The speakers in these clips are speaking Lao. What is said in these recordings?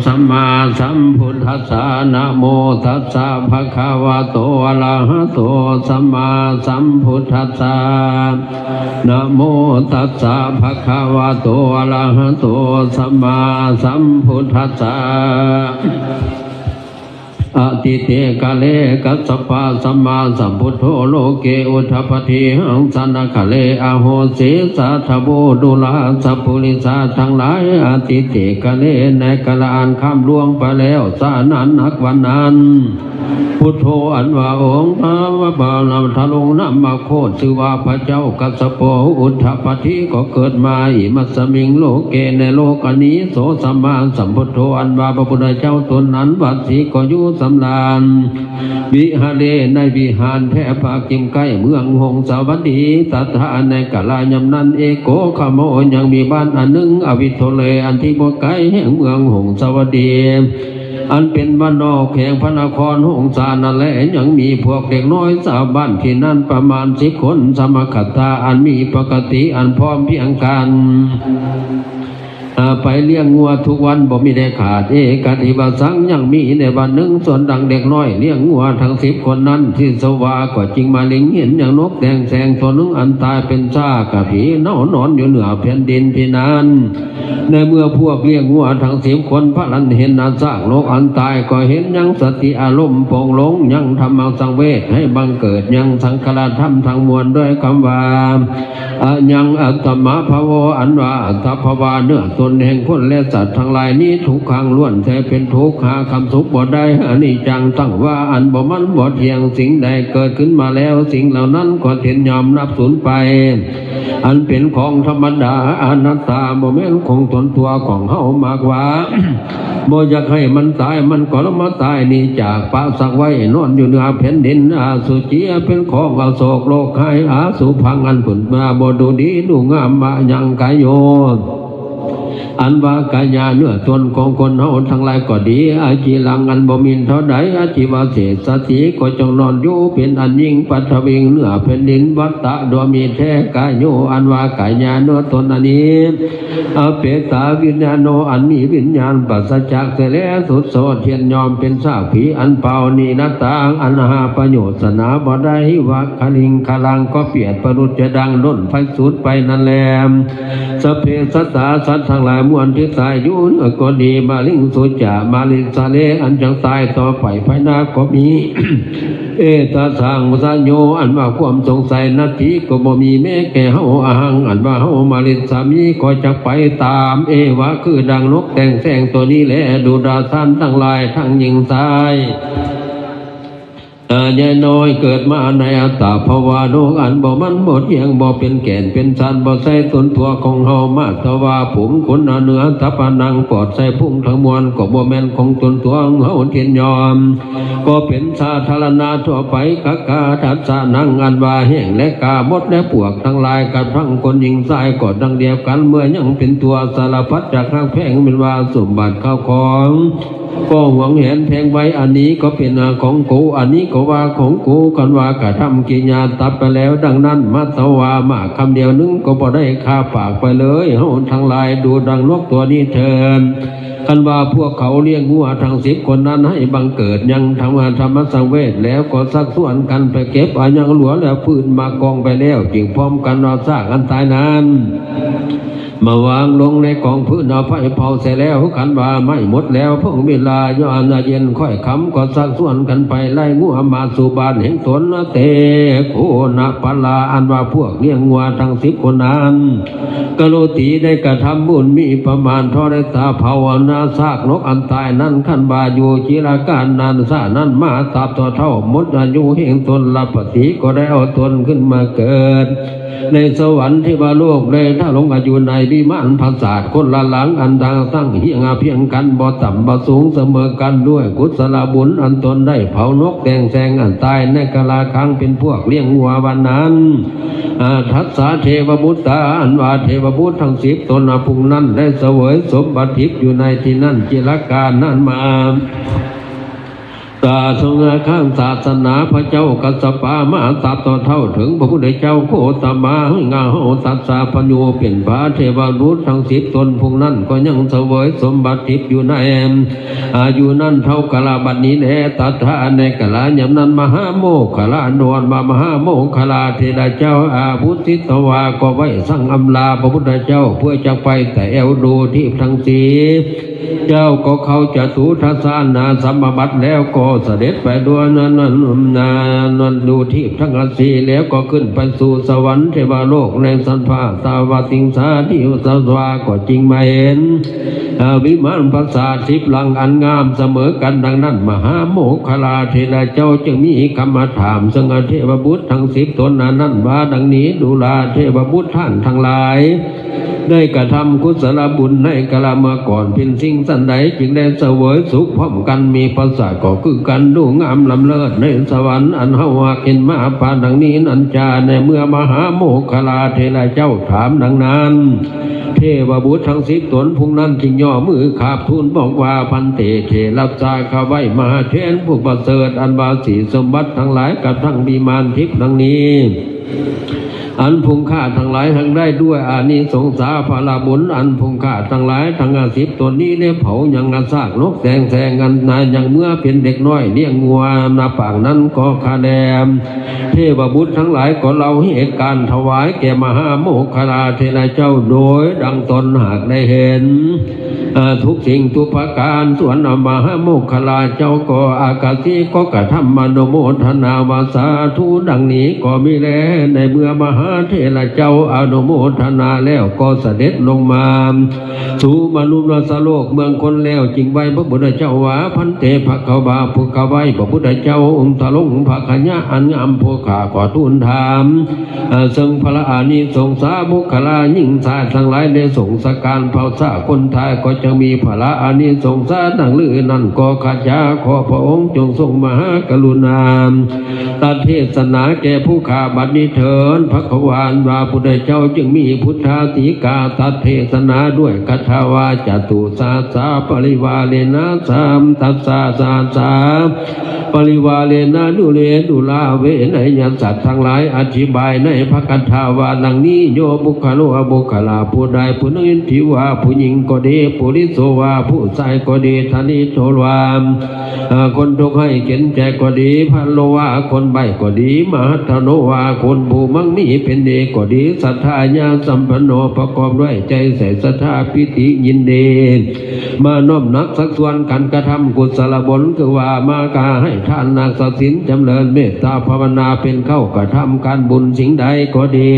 ສຳມາສຳພຸດທັດສະ ນະໂມຕັດສະ ພະຄະວະໂຕ ອະລະຫະໂຕ ສຳມາສຳພຸດທັດສະ ນະໂມຕັດສະ ພະຄະວະໂຕ ອະລະຫະໂຕ ສຳມາສຳພຸດທັດສະ. ອະຕິເຕກາເລ ກັດສະປະ ສຳມາສຳພຸດໂທ ໂລເກ ອຸດທະປະຕິຮັງ ສະນະຄາເລ ອະໂຫສິ ສາທະໂວ ດຸລາສະປຸລິສາທັງຫຼາຍ ອະຕິເຕກາເລ ໃນກາລະອັນຂ້າມລ່ວງໄປແລ້ວ ສານານັກວັນນັ້ນ ພຸດໂທ ອັນວ່າອົງພະ ພະ ພະ ທະລົງນາມະໂຄດ ຊື່ວ່າພະເຈົ້າກັດສະໂປ ອຸດທະປະຕິ ກໍເກີດມາ ອິມັດສະມິງ ໂລເກ ໃນໂລກອັນນີ້ ໂສ ສຳມາສຳພຸດໂທ ອັນວ່າພະພຸດທະເຈົ້າຕົນນັ້ນ ວັດສິ ກໍຢູ່ສຳລານ ວິຫາເລ ໃນວິຫານແຖບພາກກິມໃກ້ເມືອງຫົງສາວັດດີ ຕັດຖາ ໃນກາລະຍາມນັ້ນ ເອໂກຄະໂມ ຍັງມີບ້ານອັນໜຶ່ງ ອະວິໂທເລ ອັນທີ່ບໍ່ໄກແຫ່ງເມືອງຫົງສາວັດດີ ອັນເປັນບ້ານນອກແຂວງພະນະຄອນຫົງສານັ້ນແລ ຍັງມີພວກເດັກນ້ອຍຊາວບ້ານທີ່ນັ້ນປະມານສິບຄົນ ສະມະຄະຕາ ອັນມີປົກກະຕິ ອັນພ້ອມພຽງກັນ ອາ ໄປລ້ຽງງົວທຸກວັນບໍ່ມີໄດ້ຂາດ ເອກະທິວະສັງ ຍັງມີໃນວັນໜຶ່ງ ສ່ວນດັ່ງເດັກນ້ອຍລ້ຽງງົວທັງສິບຄົນນັ້ນ ທິສວາກໍຈິງມາລິງເຫັນຍັງນົກແຕ່ງແສງຕົວໜຶ່ງ ອັນຕາຍເປັນຊາກະຜີເນົານອນຢູ່ເໜືອແຜ່ນດິນທີ່ນັ້ນ ໃນເມື່ອພວກລ້ຽງງົວທັງສິບຄົນພາກັນເຫັນອາຊາກນົກອັນຕາຍ ກໍເຫັນຍັງສະຕິອາລົມໂປ່ງລົງ ຍັງທຳມະສັງເວດໃຫ້ບັງເກີດ ຍັງສັງຂາລະທຳທັງມວນດ້ວຍຄຳວ່າ ອະຍັງອັດຕະມະພາໂວ ອັນວ່າອັດຕະພາວາ ເນື້ອຕົນແຫ່ງຄົນ ແລະ ສັດທັງຫຼາຍນີ້ ທຸກຂັງລ້ວນແຕ່ເປັນທຸກ ຫາຄຳສຸກບໍ່ໄດ້ ອະນິດຈັງ ຕັ້ງວ່າອັນບໍ່ໝັ້ນບໍ່ທ່ຽງ ສິ່ງໃດເກີດຂຶ້ນມາແລ້ວ ສິ່ງເຫຼົ່ານັ້ນກໍເຫັນຍອມຮັບສູນໄປ ອັນເປັນຂອງທຳມະດາ ອະນັດຕາ ບໍ່ແມ່ນຂອງຕົນຕົວຂອງເຮົາ ມາກວ່າ ບໍ່ຢາກໃຫ້ມັນຕາຍ ມັນກໍລະມາຕາຍ ໜີຈາກປະສັກໄວ້ ນອນຢູ່ເໜືອແຜ່ນດິນອະສຸຈິ ເປັນຂອງອະໂສກໂລກຮ້າຍ ອະສຸພັງ ອັນເພິ່ນວ່າບໍ່ດູດີດູງາມ ມະຍັງກາໂຍ ອັນວ່າກາຍາເນື້ອຕົນຂອງຄົນເຮົາທັງຫຼາຍກໍດີ ອະຈິລັງ ອັນບໍ່ມີເທົ່າໃດ ອະຈິວະເສດສະຕິ ກໍຈົ່ງນອນຢູ່ເປັນອັນຍິ່ງ ປັດທະວິງ ເນື້ອແຜ່ນດິນ ວັດຕະ ດວງມີແທ້ ກາໂຍ ອັນວ່າກາຍາເນື້ອຕົນອັນນີ້ ອະເປຕາວິນຍາໂນ ອັນມີວິນຍານປາສະຈາກແທ້ແລ ສຸດໂສດ ເຫັນຍອມເປັນຊາກຜີອັນເປົ່າ ນິລະຕັງ ອັນຫາປະໂຫຍດສະໜາບໍ່ໄດ້ ວະຄະລິງຄະລັງ ກໍປຽບປະດຸດຈະດັ່ງດົນໄຟສູດໄປນັ້ນແລ ສະເພສັດຕາ ສັດທັງຫຼາຍມວນທີ່ຕາຍຢູ່ເນາະກໍດີ ມາລິງສຸຈາ ມາລິງສາເລ ອັນຈະຕາຍຕໍ່ໄປພາຍໜ້າກໍມີ ເອຕະສັງສະໂຍ ອັນວ່າຄວາມສົງໄສ ນັດຖິ ກໍບໍ່ມີແມ້ແກ່ເຮົາ ອະຫັງ ອັນວ່າເຮົາ ມາລິດສາມີ ກໍຈັກໄປຕາມ ເອວະ ຄືດັ່ງນົກແຕ່ງແສງໂຕນີ້ແລ ດູດາຊານທັງຫຼາຍ ທັງຍິງຊາຍ ອາ ໃຫຍ່ນ້ອຍເກີດມາໃນອັດຕະພາວະໂລກອັນບໍ່ໝັ້ນບໍ່ທ່ຽງ ບໍ່ເປັນແກ່ນເປັນສັນ ບໍ່ໃຊ່ຕົນຕົວຂອງເຮົາ ມາດຕະວາ ພູມຄຸນນະເໜືອ ທັບພະນັງ ປອດໄຊພຸງທັງມວນ ກໍບໍ່ແມ່ນຂອງຕົນຕົວຂອງເຮົາ ເຫັນຍອມ ກໍເປັນສາທາລະນະທົ່ວໄປ ກະກາທັດສະນັງ ອັນວ່າແຫ້ງ ແລະ ກາໝົດ ແລະ ພວກທັງຫຼາຍ ກັບທັງຄົນຍິງຊາຍ ກໍດັ່ງດຽວກັນ ເມື່ອຍັງເປັນຕົວ ສາລະພັດຈະຮັກແພງ ແມ່ນວ່າສົມບັດເຂົ້າຂອງ ກໍຫວງແຫນແພງໄວ້ ອັນນີ້ກໍເປັນຂອງກູ ອັນນີ້ກໍວ່າຂອງກູ ຄັນວ່າກະທຳກິລິຍາຕັດໄປແລ້ວ ດັ່ງນັ້ນ ມາດຕະວາ ມາຄຳດຽວໜຶ່ງ ກໍບໍ່ໄດ້ຄາປາກໄປເລີຍ ເຮົາທັງຫຼາຍ ດູດັ່ງນົກຕົວນີ້ເທີນ ຄັນວ່າພວກເຂົາລ້ຽງງົວທັງສິບຄົນນັ້ນໃຫ້ບັງເກີດຍັງທຳ ທຳມະສັງເວດແລ້ວ ກໍຊັກຊວນກັນໄປເກັບອາຫຍັງຫຼວແລ້ວ ຟືນມາກອງໄປແລ້ວ ຈຶ່ງພ້ອມກັນເອົາຊາກອັນຕາຍນັ້ນ ມາວາງລົງໃນກອງຟືນ ເອົາໄຟເຜົາໃສ່ແລ້ວ ຄັນວ່າໄໝ້ໝົດແລ້ວ ເພິ່ງເວລາຍາມເຢັນຄ່ອຍຄ່ຳ ກໍຊັກຊວນກັນໄປໄລ່ງົວມາສູ່ບ້ານແຫ່ງຕົນ ເຕໂຄນະປະລາ ອັນວ່າພວກລ້ຽງງົວທັງສິບຄົນນັ້ນ ກະໂລຕີໄດ້ກະທຳບຸນມີປະມານທໍ່ໃດ ຕາເຜົາເອົາໜ້າຊາກນົກອັນຕາຍນັ້ນ ຄັນວ່າຢູ່ຈິລະການນານຊານັ້ນມາ ຕາບຕໍ່ເທົ່າໝົດອາຍຸແຫ່ງຕົນ ລະປະຕິກໍໄດ້ເອົາຕົນຂຶ້ນມາເກີດ ໃນສະຫວັນເທວະໂລກ ໄດ້ທະລົງອາຍຸໃນວິມານປາສາດຄົນລະຫຼັງ ອັນຕ່າງຕັ້ງຮຽງພຽງກັນ ບໍ່ຕ່ຳບໍ່ສູງສະເໝີກັນ ດ້ວຍກຸສະລະບຸນ ອັນຕົນໄດ້ເຜົານົກແຕ່ງແສງອັນຕາຍໃນກາລະຄັງ ເປັນພວກລ້ຽງງົວວັນນັ້ນ ອາ ທັດສະເທວະບຸດຕາ ອັນວ່າເທວະບຸດທັງສິບຕົນ ອາ ຜູ້ນັ້ນໄດ້ສະເຫວີຍສົມບັດທິບຢູ່ໃນທີ່ນັ້ນ ຈິລະການນັ້ນມາ. ສາສົງຄາມສາສະໜາ ພະເຈົ້າກັດສະປາມະຫາສັດ ຕໍ່ເທົ່າເຖິງພະພຸດທະເຈົ້າໂຄຕະມາ ໃຫ້ງາເຮົາຕັດສະພະໂຍ ເປັນພະເທວະບຸດທັງສິບຕົນ ຜູ້ນັ້ນກໍຍັງສະເຫວີຍສົມບັດທິບຢູ່ໃນອາຍຸນັ້ນເທົ່າກາລະບັດນີ້ແລ. ຕັດຖາໃນກາລະຍາມນັ້ນ ມະຫາໂມກຂະລານອນວ່າ ມະຫາໂມກຂະລາເທລະເຈົ້າ ອາວຸດສິດຕະວາ ກໍໄວ້ສັ່ງອຳລາພະພຸດທະເຈົ້າ ເພື່ອຈະໄປແຕ່ແອວດູທີບທັງສີ່ ເຈົ້າກໍເຂົ້າຈະຕຸທັດສະອານາສະມາບັດແລ້ວ ກໍສະເດັດໄປດ້ວຍນັ້ນ ນັ້ນ ນັ້ນ ດູທີບທັງສີ່ ແລ້ວກໍຂຶ້ນໄປສູ່ສະຫວັນເທວະໂລກ ໃນຊັ້ນຟ້າສາວະຕິງສາທິສະວາ ກໍຈຶ່ງມາເຫັນ ອາ ວິມານປາສາດສິບຫຼັງອັນງາມສະເໝີກັນດັ່ງນັ້ນ ມະຫາໂມກຂະລາເທລະເຈົ້າຈຶ່ງມີຄຳມາຖາມ ເຊິ່ງອາເທວະບຸດທັງສິບຕົນອັນນັ້ນວ່າດັ່ງນີ້ ດູລາເທວະບຸດທ່ານທັງຫຼາຍ ໄດ້ກະທຳກຸສະລະບຸນໃນກາລະເມື່ອກ່ອນເປັນສິ່ງສັນໃດ ຈຶ່ງໄດ້ສະເຫວີຍສຸກພ້ອມກັນ ມີປາສາດກໍຄືກັນ ດູງາມລ້ຳເລີດໃນສະຫວັນ ອັນເຮົາຮັກເຫັນມາປານດັ່ງນີ້ນັ້ນຈາ. ໃນເມື່ອມະຫາໂມກຂະລາເທລະເຈົ້າຖາມດັ່ງນັ້ນ ເທວະບຸດທັງສິບຕົນຜູ້ນັ້ນຈຶ່ງຍໍມືຂາບທູນບອກວ່າ ພັນເຕ ເຖລະສາຂະໄວ ມະຫາເຖນຜູ້ປະເສີດ ອັນວ່າສີສົມບັດທັງຫຼາຍກັບທັງວິມານທິບດັ່ງນີ້ ອັນຜູ້ຂ້າທັງຫຼາຍຫາກໄດ້ດ້ວຍອານິສົງສາພະລະບຸນ ອັນຜູ້ຂ້າທັງຫຼາຍທັງຫ້າສິບຕົນນີ້ໄດ້ເຜົາຍັງອາຊາກນົກແຕ່ງແສງອັນນາຍັງເມື່ອເປັນເດັກນ້ອຍລ້ຽງງົວນາປາງນັ້ນກໍຄະແລມ ເທວະບຸດທັງຫຼາຍກໍເລົ່າເຫດການຖວາຍແກ່ມະຫາໂມກຂະລາເທລະເຈົ້າໂດຍດັ່ງຕົນຫາກໄດ້ເຫັນ ອາ ທຸກສິ່ງທຸກປະການ ສ່ວນອະມະຫາໂມກຂະລາເຈົ້າກໍອາກາສີກໍກະທຳອະນຸໂມທະນາວ່າ ສາທຸ ດັ່ງນີ້ກໍມີແລ. ໃນເມື່ອມະຫາເຖລະເຈົ້າອະນຸໂມທະນາແລ້ວ ກໍສະເດັດລົງມາສູ່ມະນຸດສະໂລກເມືອງຄົນແລ້ວ ຈຶ່ງໄຫວ້ພະພຸດທະເຈົ້າວ່າ ພັນເຕ ພະຄະວາ ຜູ້ຂ້າໄຫວ້ພະພຸດທະເຈົ້າອົງທະລົງພະຄະຍະອັນງາມ ຜູ້ຂ້າຂໍທູນຖາມ ອາ ເຊິ່ງພະລະອານິສົງສາບຸກຄະລາຍິງຊາຍທັງຫຼາຍ ໄດ້ສົງສະການພາສາຄົນໄທ ກໍຈະມີພະລະອານິສົງສາດັ່ງລືນັ້ນ ກໍຂ້າຈະຂໍພະອົງຈົ່ງຊົງມະຫາກະລຸນາ ຕັດເທສະໜາແກ່ຜູ້ຂ້າບັດນີ້ເທີນ. ພະຄະວານວ່າພຸດທະເຈົ້າຈຶ່ງມີພຸດທາທິກາຕັດເທສະໜາດ້ວຍຄາຖາວ່າ ຈະຕຸສາສາປະລິວາເລນະ ສາມຕັດສາສາສາ ປະລິວາເລນະ ດູເລ ດູລາເວໄນຍະສັດທັງຫຼາຍ ອະທິບາຍໃນພະຄາຖາວ່າດັ່ງນີ້ ໂຍ ບຸກຄະໂລ ບຸກຄະລາຜູ້ໃດຜູ້ໜຶ່ງ ທີ່ວ່າຜູ້ຍິງກໍດີ ປຸລິໂສ ວ່າຜູ້ຊາຍກໍດີ ທະລິໂທ ວ່າ ອາ ຄົນທຸກໄຮ້ເຂັນໃຈກໍດີ ພັນໂລ ວ່າຄົນໃບ້ກໍດີ ມະຫັດທະໂນ ວ່າຄົນຜູ້ໝັ່ງມີເປັນເອກກໍດີ ສັດທາຍາສຳປັນໂນ ປະກອບດ້ວຍໃຈໃສ ສັດທາ ປີຕິ ຍິນດີ ມານ້ອມໜັກຊັກຊວນກັນກະທຳກຸສະລະບຸນ ຄືວ່າມາກາໃຫ້ທານ ຮັກສາສິນ ຈຳເລີນເມດຕາພາວະນາ ເປັນເຄົ້າກະທຳການບຸນສິ່ງໃດກໍດີ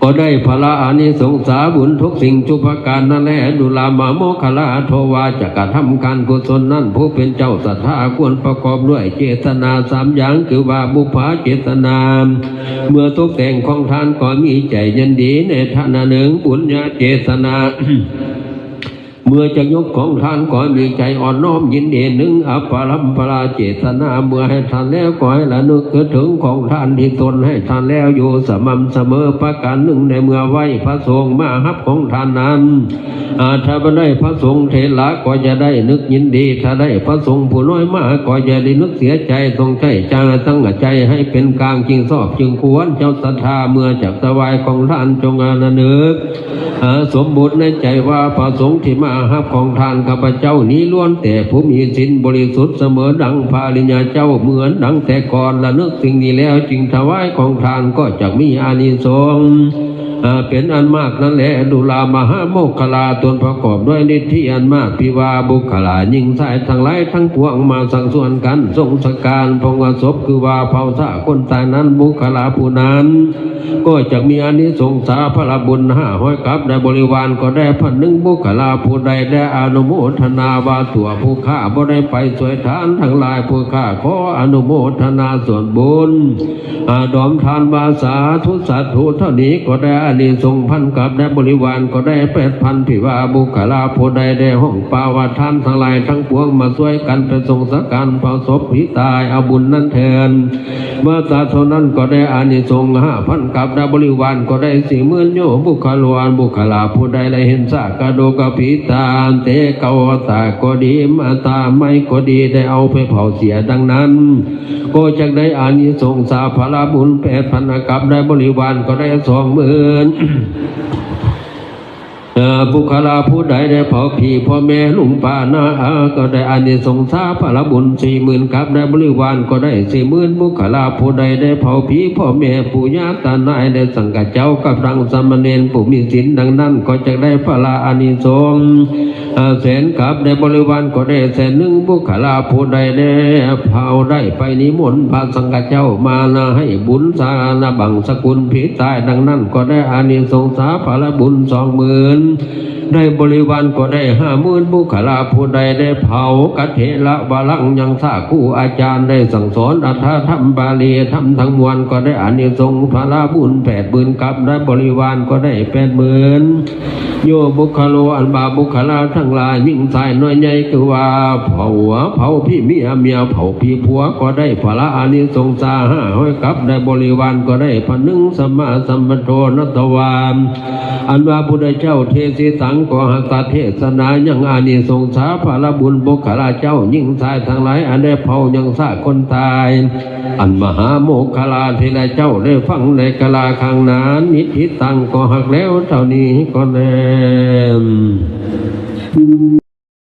ກໍໄດ້ພະລະອານິສົງສາບຸນທຸກສິ່ງທຸກປະການນັ້ນແລ. ດູລາມະໂມກຂະລາ ໂທ ວ່າຈະກະທຳການກຸສົນນັ້ນ ຜູ້ເປັນເຈົ້າສັດທາຄວນປະກອບດ້ວຍເຈດຕະນາສາມຢ່າງ ຄືວ່າບຸບພາເຈດຕະນາ ເມື່ອຕົກແຕ່ງຂອງທານກໍມີໃຈຍິນດີໃນຖານະໜຶ່ງ ບຸນຍາເຈດຕະນາ ເມື່ອຈະຍົກຂອງທານກໍມີໃຈອ່ອນນ້ອມຍິນດີໜຶ່ງ ອະປະລຳປະລາເຈດຕະນາ ເມື່ອໃຫ້ທານແລ້ວກໍໃຫ້ລະນຶກນຶກເຖິງຂອງທານທີ່ຕົນໃຫ້ທານແລ້ວຢູ່ສະໝ່ຳສະເໝີປະການໜຶ່ງ ໃນເມື່ອໄຫວ້ພະສົງມາຮັບຂອງທານນັ້ນ ອາ ຖ້າບໍ່ໄດ້ພະສົງເຖລະກໍຢ່າໄດ້ນຶກຍິນດີ ຖ້າໄດ້ພະສົງຜູ້ນ້ອຍມາກໍຢ່າໄດ້ນຶກເສຍໃຈ ຕ້ອງໃຊ້ຈານຕັ້ງໃຈໃຫ້ເປັນກາງ ຈຶ່ງຊອບຈຶ່ງຄວນ ເຈົ້າສັດທາເມື່ອຈະຖວາຍຂອງທານຈົ່ງອະລະນຶກ ອາ ສົມມຸດໃນໃຈວ່າ ພະສົງທີ່ມາຮັບຂອງທານຂ້າພະເຈົ້ານີ້ ລ້ວນແຕ່ຜູ້ມີສິນບໍລິສຸດສະເໝີ ດັ່ງພະອະລິຍະເຈົ້າ ເໝືອນດັ່ງແຕ່ກ່ອນ ລະນຶກສິ່ງນີ້ແລ້ວຈຶ່ງຖວາຍຂອງທານ ກໍຈະມີອານິສົງ ອາ ເປັນອັນມາກນັ້ນແລ. ດູລາມະຫາໂມກຂະລາຕົນປະກອບດ້ວຍລິດທິອັນມາກ ທີ່ວ່າບຸກຄະລາຍິງຊາຍທັງຫຼາຍທັງປວງມາຊັກຊວນກັນ ສົງສະການພົງກະສົບ ຄືວ່າເຜົາຊາກຄົນຕາຍນັ້ນ ບຸກຄະລາຜູ້ນັ້ນ ກໍຈະມີອານິສົງສາພະລະບຸນຫ້າຮ້ອຍກັບ ແລະ ບໍລິວານກໍໄດ້ພັນໜຶ່ງ ບຸກຄະລາຜູ້ໃດໄດ້ອະນຸໂມທະນາວ່າຕົວຜູ້ຂ້າບໍ່ໄດ້ໄປຊ່ວຍທານທັງຫຼາຍ ຜູ້ຂ້າຂໍອະນຸໂມທະນາສ່ວນບຸນ ອາ ດອມທານວ່າສາທຸ ສາທຸ ເທົ່ານີ້ກໍໄດ້ ອານິສົງພັນກັບ ແລະ ບໍລິວານກໍໄດ້ແປດພັນ ທີ່ວ່າບຸກຄະລາຜູ້ໃດໄດ້ຮ້ອງປ່າວ່າ ທ່ານທັງຫຼາຍທັງປວງ ມາຊ່ວຍກັນໄປສົ່ງສະການເຜົາສົບຜີຕາຍ ເອົາບຸນນັ້ນເທີນ. ມາສາເທົ່ານັ້ນກໍໄດ້ອານິສົງຫ້າພັນກັບ ແລະ ບໍລິວານກໍໄດ້ສີ່ໝື່ນໂຍ. ບຸກຄະລາ ບຸກຄະລາຜູ້ໃດໄດ້ເຫັນຊາກກະດູກະຜີຕາ ເຕເກົາຕາກໍດີ ມາຕາໄມ້ກໍດີ ໄດ້ເອົາໄປເຜົາເສຍດັ່ງນັ້ນ ກໍຈັກໄດ້ອານິສົງສາພະລະບຸນແປດພັນກັບ ແລະ ບໍລິວານກໍໄດ້ສອງໝື່ນ. ເອີ ບຸກຄະລາຜູ້ໃດໄດ້ເຜົາຜີພໍ່ແມ່ລຸງປ້ານ້າອາ ກໍໄດ້ອານິສົງສາພະລະບຸນສີ່ໝື່ນກັບ ແລະ ບໍລິວານກໍໄດ້ສີ່ໝື່ນ. ບຸກຄະລາຜູ້ໃດໄດ້ເຜົາຜີພໍ່ແມ່ປູ່ຍ່າຕານາຍ ແລະ ສັງຄະເຈົ້າກັບທັງສາມະເນນຜູ້ມີສິນດັ່ງນັ້ນ ກໍຈັກໄດ້ພະລະອານິສົງ ຫ້າແສນກັບ ແລະ ບໍລິວານກໍໄດ້ແສນໜຶ່ງ. ບຸກຄະລາຜູ້ໃດໄດ້ເຜົາ ໄດ້ໄປນິມົນພະສັງຄະເຈົ້າມານະໃຫ້ບຸນສາລະບັງສະກຸນຜີຕາຍ ດັ່ງນັ້ນກໍໄດ້ອານິສົງສາພະລະບຸນສອງໝື່ນ ໄດ້ບໍລິວານກໍໄດ້ຫ້າໝື່ນ. ບຸກຄະລາຜູ້ໃດໄດ້ເຜົາກະເຖລະວະລັງຍັງສາຄູອາຈານ ໄດ້ສັ່ງສອນອັດຖະທຳບາລີທຳທັງມວນ ກໍໄດ້ອານິສົງພະລະບຸນແປດໝື່ນກັບ ແລະ ບໍລິວານກໍໄດ້ແປດໝື່ນ. ໂຍ ບຸກຄະໂລ ອັນວ່າບຸກຄະລາທັງຫຼາຍ ຍິງຊາຍນ້ອຍໃຫຍ່ ຄືວ່າເຜົາຜົວເຜົາຜີເມຍ ເມຍເຜົາຜີຜົວ ກໍໄດ້ພະລະອານິສົງສາຫ້າຮ້ອຍກັບ ແລະ ບໍລິວານກໍໄດ້ພັນໜຶ່ງ. ສະມາສຳພຸດໂທ ນັດຕະວາ ອັນວ່າພຸດທະເຈົ້າເທສິຕັງ ກໍຮັກສະເທສະໜາຍັງອານິສົງສາພະລະບຸນ ບຸກຄະລາເຈົ້າຍິງຊາຍທັງຫຼາຍ ອັນໄດ້ເຜົາຍັງຊາກຄົນຕາຍ ອັນມະຫາໂມກຄະລາເຖລະເຈົ້າໄດ້ຟັງໃນກາລະຄັ້ງໜ້າ ນິທິຕັງ ກໍຮັກແລ້ວເທົ່ານີ້ກໍແລ.